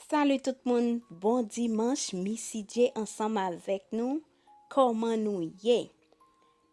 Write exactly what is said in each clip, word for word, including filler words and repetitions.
Salut tout moun, bon dimanch, Missy J ansanm avèk nou. Kòman nou ye?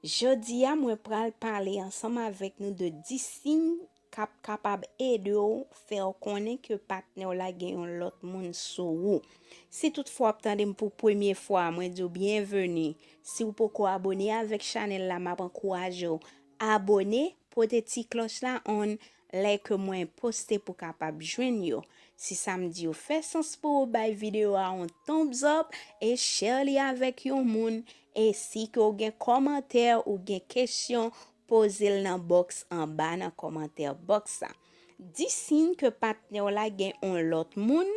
Jodi a mwen pral pale ansanm avèk nou de dis siy k ap kapab ede w fè w konnen ke patnè w la gen yon lòt moun sou ou. Si toutfwa w ap tande m pou premye fwa, mwen di w byenveni. Si w poko abone avèk chanèl la, m ap ankouraje w abone, pote ti klòch la on lè ke mwen poste pou kapab jwenn yo. Si sa m di w fè sans pou ou, bay videyo a yon thumbs up e share li avèk yon moun. E si ke w gen kòmantè ou gen kesyon, poze l nan bòks anba nan kòmantè bòks sa. Dis siy ke patnè w la gen yon lòt moun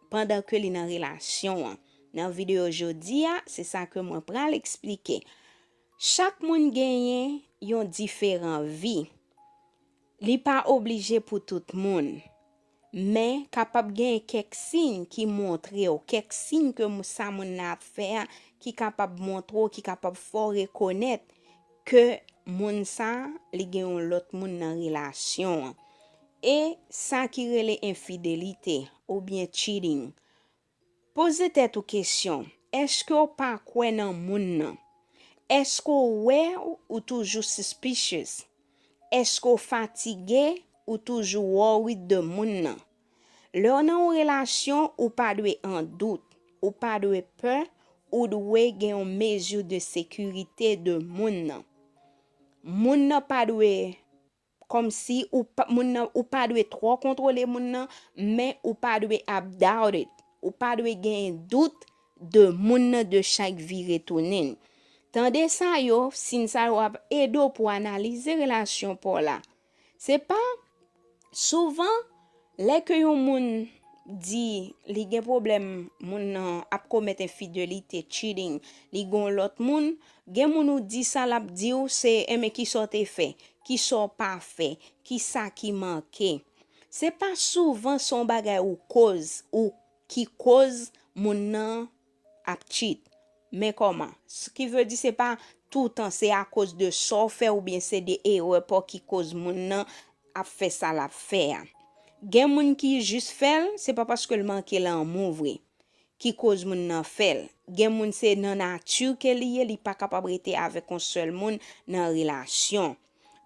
pandan ke li nan relasyon an. Nan videyo jodi a, se sa ke mwen pral eksplike. Chak moun genyen yon diferan vi. Li pa oblije pou tout moun. Men, kapab genyen kèk siy ki montre w, kèk siy ke mou- sa moun nan ap fè a, ki kapab montre w, ki kapab fè w rekonèt ke moun sa, li gen yon lòt moun nan relasyon an. E sa ki rele enfidelite oubyen cheating. Poze tèt ou kesyon, èske w pa kwè nan moun nan? Èske w wè ou toujou suspicious? Èske w fatige ou toujou worried de moun nan? Lè w nan yon relasyon, ou pa dwe an dout, ou pa dwe pè, ou dwe gen yon mezi de sekirite de moun nan. Moun nan pa dwe kòmsi ou pa, moun nan, ou pa dwe twò kontwole moun nan, men ou pa dwe ap doubt it. Ou pa dwe gen dout de moun nan de chak vire tounen. Tande sa yo, siy sa yo ap ede w pou analize relasyon pa w la. Se pa souvan, lè ke yon moun di li gen pwoblèm, moun nan ap komèt enfidelite, cheating, li gon lòt moun, gen moun ou di sa l ap di w se, enben, ki sa w te fè, ki sa w pa fè, ki sa ki manke. Se pa souvan se yon bagay ou koz, ou ki koz moun nan ap cheat. Men kòman? Ki vle di se pa toutan se akoz de sa w fè oubyen se de erè pa w ki koz moun nan ap fè sa l ap fè a. Gen moun ki jis fè l, se pa paske l manke lanmou vre ki koz moun nan fè l. Gen moun se nan nati ke li ye, li pa kapab rete avèk yon sèl moun nan relasyon.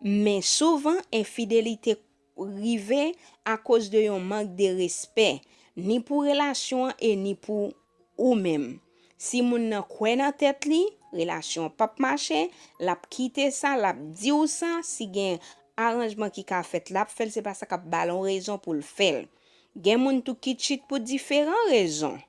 Men souvan, enfidelite rive akoz de yon mank de respè, ni pou relasyon an e ni pou ou menm. Si moun nan kwè nan tèt li, relasyon an p ap mache, l ap kite sa, l ap di w sa, si gen aranjman ki ka fèt, l ap fè l, se pa sa k ap ba l yon rezon pou l fè l. Gen moun tou ki cheat pou diferan rezon.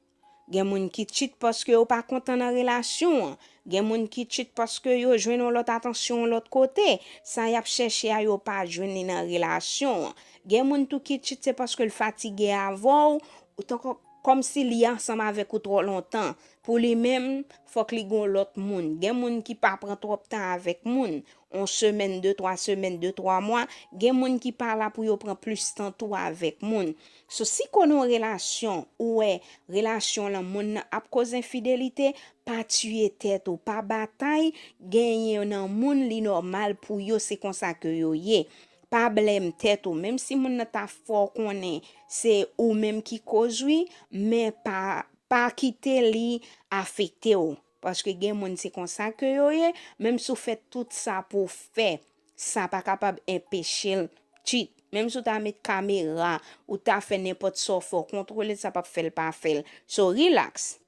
Gen moun ki cheat paske yo pa kontan nan relasyon an. Gen moun ki cheat paske yo jwenn yon lòt atansyon yon lòt kote. Sa y ap chèche a, yo pa jwenn li nan relasyon an. Gen moun tou ki cheat se paske l fatige avè w, ou tankou kòmsi li ansanm avèk ou twò lontan. Pou li menm, fòk li gon lòt moun. Gen moun ki pa pran twòp tan avèk moun. On semèn, de, twa semèn, de, twa mwa. Gen moun ki pa la pou yo pran plis tan tou avèk moun. So, si konnen yon relasyon, ou wè relasyon lan moun nan ap koz enfidelite, pa tiye tèt ou, pa batay, genyen nan moun li nòmal pou yo, se konsa ke yo ye. Pa blame tèt ou, menm si moun nan ta fè w konnen se ou menm ki koz wi, men pa, pa kite li afekte w. Paske gen moun se konsa ke yo ye, menm si w fè tout sa pou w fè, sa pa kapab enpeche l cheat. Menm si w ta met kamera, ou ta fè nenpòt sa w fè, w kontwole l, sa p ap fè l pa fè l. So, relax.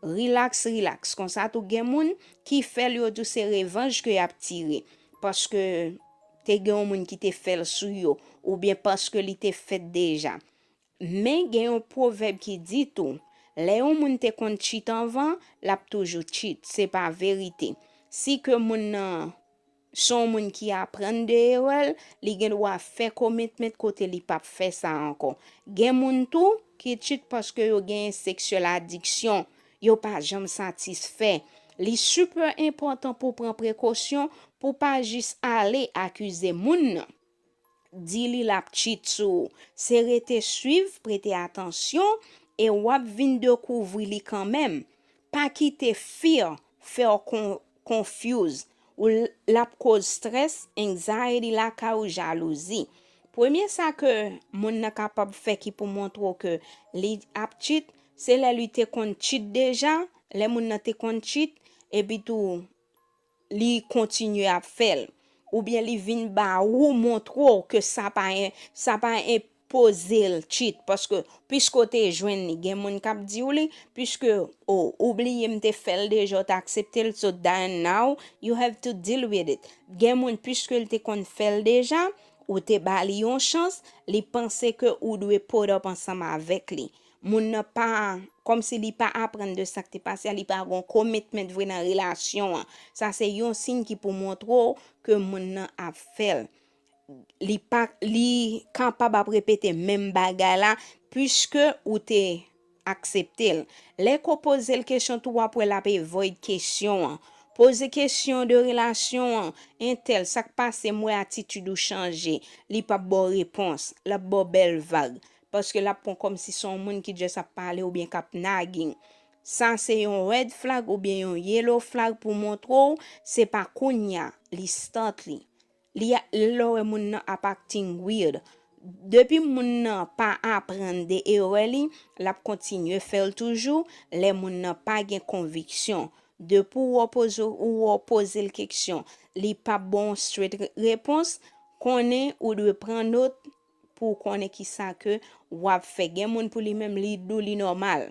Relax, relax. Konsa tou gen moun ki fè l, yo di w se revanj ke y ap tire. Paske te gen yon moun ki te fè l sou yo, oubyen paske li te fèt deja. Men gen yon pwovèb ki di tou, lè yon moun te konn cheat anvan, l ap toujou cheat. Se pa verite. Si ke moun nan se yon moun ki aprann de erè l, li gen dwa fè commitment kote li p ap fè sa ankò. Gen moun tou ki cheat paske yo genyen sexual addiction, yo pa janm satisfè. Li super enpòtan pou w pran prekosyon, pou w pa jis ale akize moun nan. Di li l ap cheat sou ou. Se rete swiv, prete atansyon, e w ap vin dekouvri li kanmenm. Pa kite fear fè w kon-, confuse. Ou l-, l ap koz stress, anxiety lakay ou, jalouzi. Premye sa ke moun nan kapab fè ki pou montre w ke li ap cheat, se lè li te konn cheat deja, lè moun nan te konn cheat, epi tou li kontinye ap fè l. Oubyen li vin ba ou montre w ke sa pa en, sa pa enpoze l cheat, paske piske w te jwenn li, gen moun k ap di w li, piske, oh, ou bliye m te fè l deja, w te aksepte l, so then now you have to deal with it. Gen moun, piske l te konn fè l deja, ou te ba li yon chans, li panse ke ou dwe put up ansanm avèk li. Moun nan pa, kòmsi li pa aprann de sa k te pase a, li pa gon commitment vre nan relasyon an. Sa se yon siy ki pou montre w ke moun nan ap fè l. Li pa, li kapab ap repete menm bagay la, piske ou te aksepte l. Lè ke w poze l kesyon tou, w ap wè l ap avoid kesyon an. Poze kesyon de relasyon an, entèl, sa k pase, m wè atitid ou chanje, li p ap ba w repons, l ap ba w bèl vag. Paske l ap pran kòmsi se yon moun ki just ap pale oubyen k ap nagging. Sa se yon red flag oubyen yon yellow flag pou montre w se pa kounye a li start li. Li a, lè w wè moun nan ap acting weird. Depi moun nan pa aprann de erè li, l ap kontinye fè l toujou lè moun nan pa gen konviksyon. Depi w poze, w poze l keksyon, li p ap ba w straight re-, repons, konnen ou dwe pran not pou w konnen kisa ke w ap fè. Gen moun pou li menm, li di w li nòmal.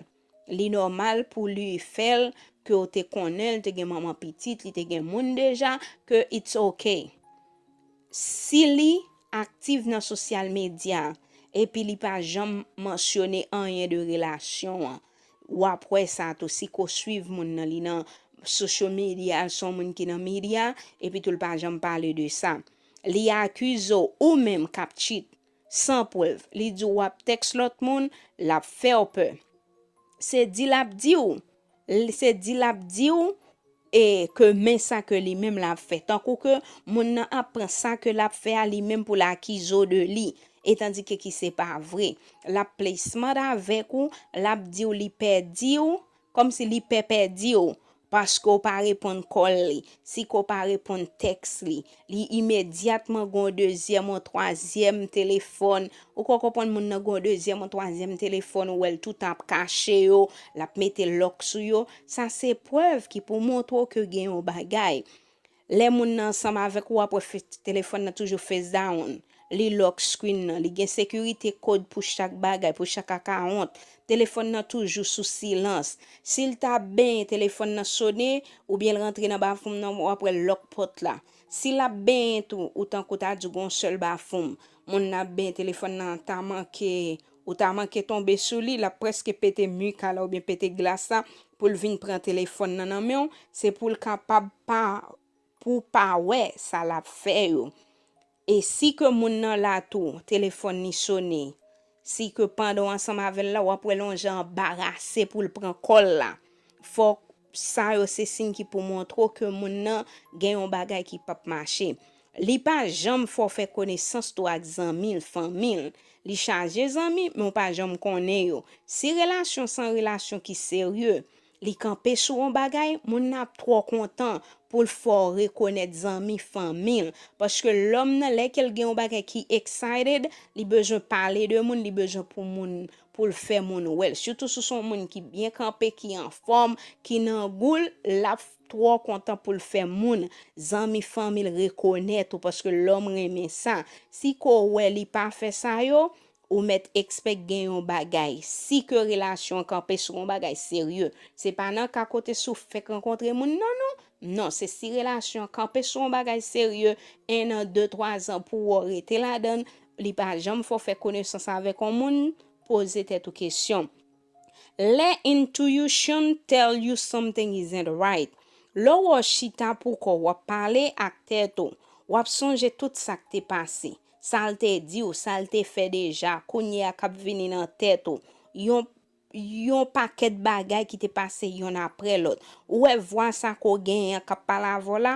Li nòmal pou li fè l, ke w te konnen l te gen manman pitit, li te gen moun deja, ke it's ok. Si li aktif nan sosyal medya, epi li pa janm mansyone anyen de relasyon an, w ap wè sa tou, si ke w swiv moun nan, li nan social media, l se yon moun ki nan medya, epi tou l pa janm pale de sa. Li akize w, ou menm k ap cheat, san prèv. Li di w w ap tèks lòt moun, l ap fè w pè. Se di l ap di w, l-, se di l ap di w, e ke men sa ke li menm l ap fè. Tankou ke moun nan ap pran sa ke l ap fè a li menm pou l akize w de li. Etandike ki se pa vre. L ap play smart avèk ou, l ap di w li pè di w, kòmsi li pè pèdi w, paske w pa reponn call li, si ke w pa reponn tèks li. Li imedyatman gen yon dezyèm, yon twazyèm telefòn. Ou ka konprann moun nan gen yon dezyèm, yon twazyèm telefòn, ou wè l toutan ap kache yo, l ap mete lòk sou yo. Sa se prèv ki pou montre w ke gen yon bagay. Lè moun nan ansanm avèk ou, w ap wè fe-, telefòn nan toujou face down. Li lock screen nan, li gen sekirite kòd pou chak bagay, pou chak akawont. Telefòn nan toujou sou silans. Si l ta benyen, telefòn nan sone, oubyen l rantre nan bafwum nan, w ap wè l lòk pòt la. Si l ap benyen tou, ou tankou ta di w gen yon sèl bafwum. Moun nan ap benyen, telefòn nan ta manke, ou ta manke tonbe sou li, l ap prèske pete mi kay la oubyen pete glas la pou l vin pran telefòn nan nan men w. Se pou l kapab pa, pou w pa wè sa l ap fè yo. E si ke moun nan la tou, telefòn li sone, si ke pandan w ansanm avè l la, w ap wè l yon jan anbarase pou l pran kòl la. Fòk sa yo se siy ki pou montre w ke moun nan gen yon bagay ki p ap mache. Li pa janm fè w fè konesans tou ak zanmi l, fanmi l. Li chaje zanmi, men w pa janm konnen yo. Si relasyon se yon relasyon ki serye, li kanpe sou yon bagay, moun nan ap twò kontan pou l fè w rekonèt zanmi, fanmi l. Paske lòm nan, lè ke l gen yon bagay ki excited, li bezwen pale de moun, li bezwen pou moun, pou l fè moun wè l. Sitou si w se yon moun ki byen kanpe, ki anfòm, ki nan gou l, l ap twò kontan pou l fè moun, zanmi, fanmi l rekonèt ou, paske lòm renmen sa. Si ke w wè li pa fè sa yo, ou mèt expect gen yon bagay. Si ke relasyon an kanpe sou yon bagay serye, se pa nan ka kote si w fèk rankontre moun nan, non. Non, se si relasyon an kanpe sou yon bagay serye, en an, de, twa zan pou w rete ladan l, li pa janm fè w fè konesans avèk yon moun, poze tèt ou kesyon. Lè intuition tell you something isn't right, lè w chita pou kò w, w ap pale ak tèt ou, w ap sonje tout sa k te pase, sa l te di w, sa l te fè deja, kounye a k ap vini nan tèt ou, yon, yon pakèt bagay ki te pase yonn apre lòt. Ou wè vwa sa ke w genyen an k ap pale avè w la,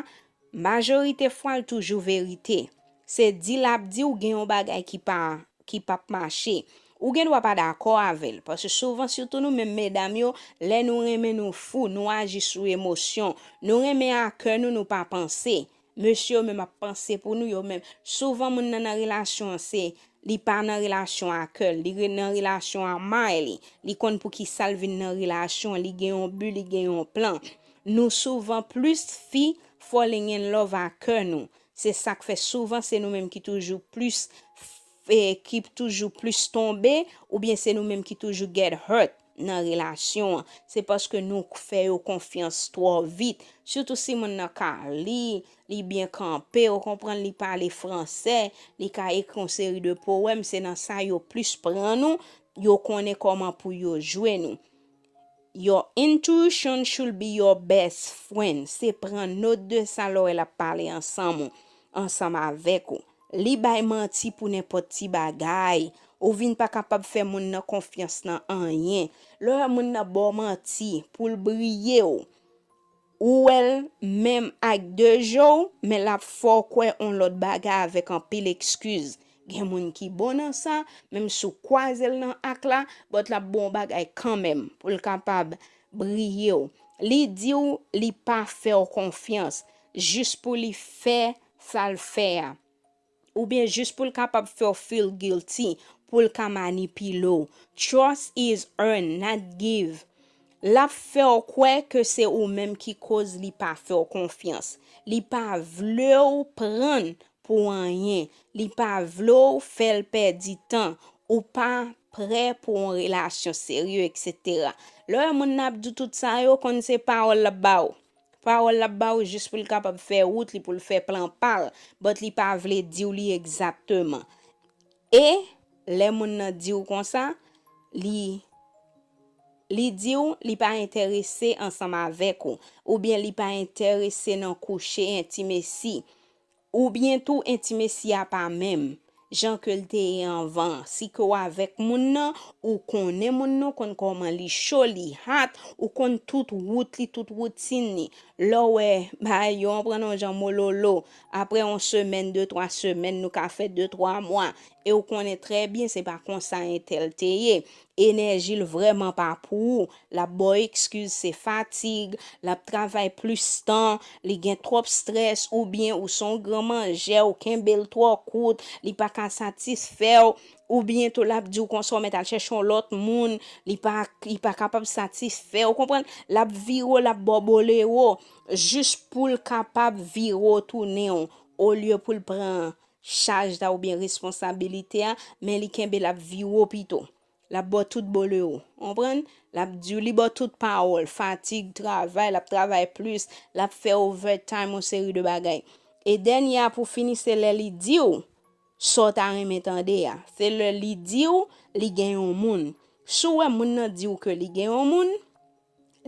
majorite fwa l toujou verite. Se di l ap di w gen yon bagay ki pa, ki p ap mache. Ou gen dwa pa dakò avè l, paske souvan, sitou nou menm medam yo, lè nou renmen nou fou, nou aji sou emosyon, nou renmen a kè nou, nou pa panse. Mesye yo menm ap panse pou nou, yo menm. Souvan moun nan nan relasyon an, se li pa nan relasyon a kè l, li re- nan relasyon a may li. Li konn pou ki sa l vin nan relasyon an, li gen yon bi, li gen yon plan. Nou souvan plis fi falling in love a kè nou. Se sa k fè souvan se nou menm ki toujou plis, e, ki toujou plis tonbe, oubyen se nou menm ki toujou get hurt nan relasyon an. Se paske nou fè yo konfyans twò vit. Sitou si moun nan ka li, li byen kanpe, ou konprann, li pale fransè, li ka ekri yon seri de powèm, se nan sa yo plis pran nou, yo konnen kòman pou yo jwe nou. Your intuition should be your best friend. Se pran not de sa lè w wè l ap pale ansanm ou, ansanm avèk ou. Li bay manti pou nenpòt ti bagay. Ou vin pa kapab fè moun nan konfyans nan anyen. Lè w wè moun nan ba w manti pou l briye w, ou wè l menm ak de je w, men l ap fè w kwè yon lòt bagay avèk anpil ekskiz. Gen moun ki bon nan sa, menm si w kwaze l nan ak la, but l ap ba w yon bagay kanmenm pou l kapab briye w. Li di w li pa fè w konfyans, jis pou li fè sa l fè a. Oubyen jis pou l kapab fè w feel guilty, pou l ka manipile w. Trust is earned, not give. L ap fè w kwè ke se ou menm ki koz li pa fè w konfyans. Li pa vle w pran l pou anyen. Li pa vle w fè l pèdi tan. Ou pa prè pou yon relasyon serye, et cetera. Lè w wè moun nan ap di w tout sa yo, konn se pawòl l ap ba w. Pawòl l ap ba w jis pou l kapab fè wout li, pou l fè plan pa l, but li pa vle di w li egzakteman. E lè moun nan di w konsa, li, li di w li pa enterese ansanm avèk ou, oubyen li pa enterese nan kouche, entimesi, oubyen tou entimesi a pa menm jan ke l te ye anvan. Si ke w avèk moun nan, ou konnen moun nan, ou konn kòman li cho, li hot, ou konn tout wout li, tout woutin li. Lè w wè bagay yo an pran yon jan mololo, apre yon semèn, de, twa semèn, nou ka fè de, twa mwa, e ou konnen trè byen se pa konsa entèl te ye. Enèji l vrèman pa pou ou. L ap ba w ekskiz, se fatig, l ap travay plis tan, li gen twòp strès, oubyen ou se yon gran manjè, ou kenbe l twò kout, li pa ka satisfè w, oubyen tou l ap di w konsa w mèt al chèche yon lòt moun, li pa, li pa kapab satisfè w, ou konprann? L ap vire w, l ap ba w bolewo, jis pou l kapab vire w tounen w, olye pou l pran chaj la oubyen responsabilite a, men li kenbe l ap vire w pito. L ap ba w tout bolewo, konprann? L ap di w, li ba w tout pawòl, fatig, travay, l ap travay plis, l ap fè overtime, yon seri de bagay. E dènye a pou fini, se lè li di w sa w ta renmen tande a. Se lè li di w li gen yon moun. Si w wè moun nan di w ke li gen yon moun,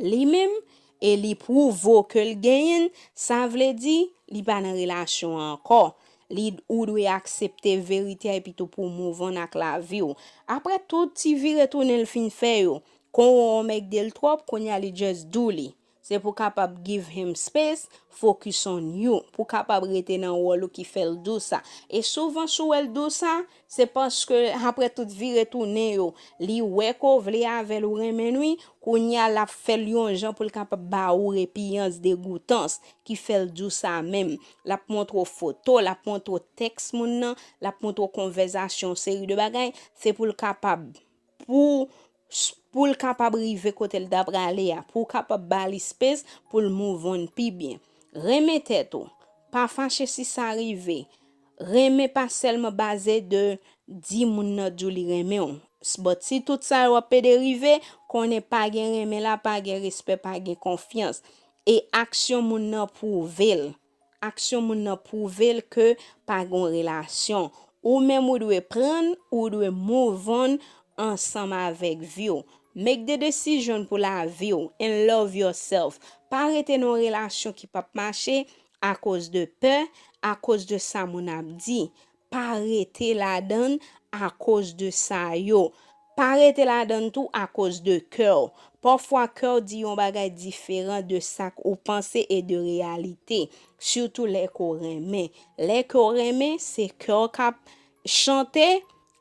li menm, e li pwouve w ke l genyen l, sa vle di li pa nan relasyon an ankò. Li, ou dwe aksepte verite a epi tou pou w move on ak lavi w. Apre tout ti vire tounen l fin fè yo, kon w wè w mègde l twòp, kounye a li just do li. Se pou kapab give him space, focus on you, pou kapab rete nan wòl ou ki fè l do sa. E souvan si w wè l do sa, se paske apre tout vire tounen yo, li wè ke w vle avè l, ou renmen l wi, kounye a l ap fè l yon jan pou l kapab ba ou repiyans, degoutans, ki fè l di w sa menm. L ap montre w foto, l ap montre w tèks moun nan, l ap montre w konvèsasyon, yon seri de bagay, se pou l kapab, pou, pou l kapab rive kote l ta prale a, pou w kapab ba li space pou l move on pi byen. Renmen tèt ou, pa fache si sa rive. Renmen pa sèlman baze de di moun nan di w li renmen w. But si tout sa yo ap pede rive, konnen pa gen renmen la, pa gen respè, pa gen konfyans. E aksyon moun nan pwouve l. Aksyon moun nan pwouve l ke pa gen yon relasyon. Ou menm ou dwe pran, ou dwe move on ansanm avèk vi w. Make the decision pou lavi w and love yourself. Pa rete nan yon relasyon ki p ap mache akoz de pè, akoz de sa moun ap di. Pa rete ladan l akoz de sa yo. Pa rete ladan l tou akoz de kè w. Pafwa kè w di yon bagay diferan de sa k ou panse e de reyalite. Sitou lè ke w renmen. Lè ke w renmen, se kè w k ap chante,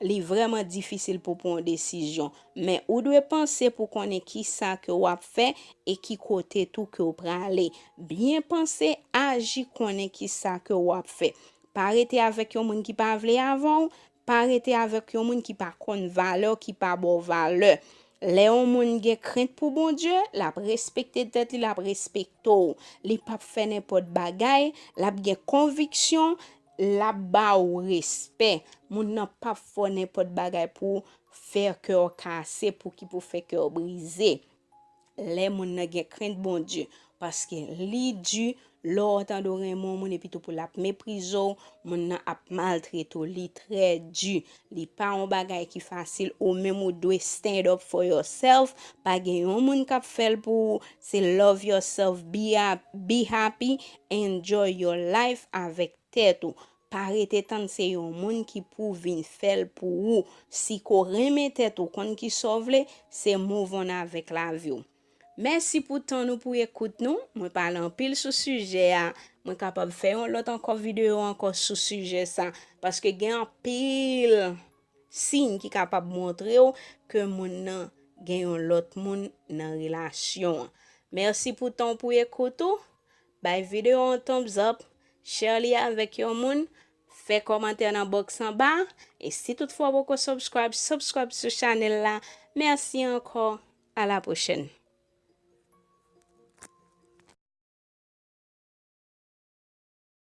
Li vrèman difisil pou pran yon desizyon. Men ou dwe panse pou konnen ki sa ke w ap fè e ki kote tou ke w prale. Byen panse, aji, konnen ki sa ke w ap fè. Pa rete avèk yon moun ki pa vle avè w, pa rete avèk yon moun ki pa konn valè w, ki pa ba w valè. Lè yon moun gen krent pou Bondye, l ap respekte tèt li, l ap respekte w. Li p ap fè nenpòt bagay, l ap gen konviksyon, l ap ba w respè. Moun nan p ap fè w nenpòt bagay pou fè kè w kase, pou ki pou fè kè w brize. Lè moun nan gen krent Bondye, paske li di, lè w tande w renmen yon moun epi tou pou l ap meprize w, moun nan ap maltrete w, li trè di. Li pa yon bagay ki fasil, ou menm ou dwe stand up for yourself. Pa gen yon moun k ap fè l pou ou. Se love yourself, be, hap- be happy, enjoy your life avèk tèt ou. Pa rete tann se yon moun ki pou vin fè l pou ou. Si ke w renmen tèt ou, konn ki sa w vle, se move on avèk lavi w. Mèsi pou tan nou, pou ekout nou. Mwen pale anpil sou sijè a. Mwen kapab fè yon lòt ankò videyo ankò sou sijè sa. Paske gen anpil siy ki kapab montre w ke moun nan gen yon lòt moun nan relasyon an. Mèsi pou tan w, pou ekout ou. Bay videyo an thumbs up, share li avèk yon moun, fè kòmantè nan box anba, e si toutfwa w poko subscribe, subscribe sou chanèl la. Mèsi ankò, a la pwochèn.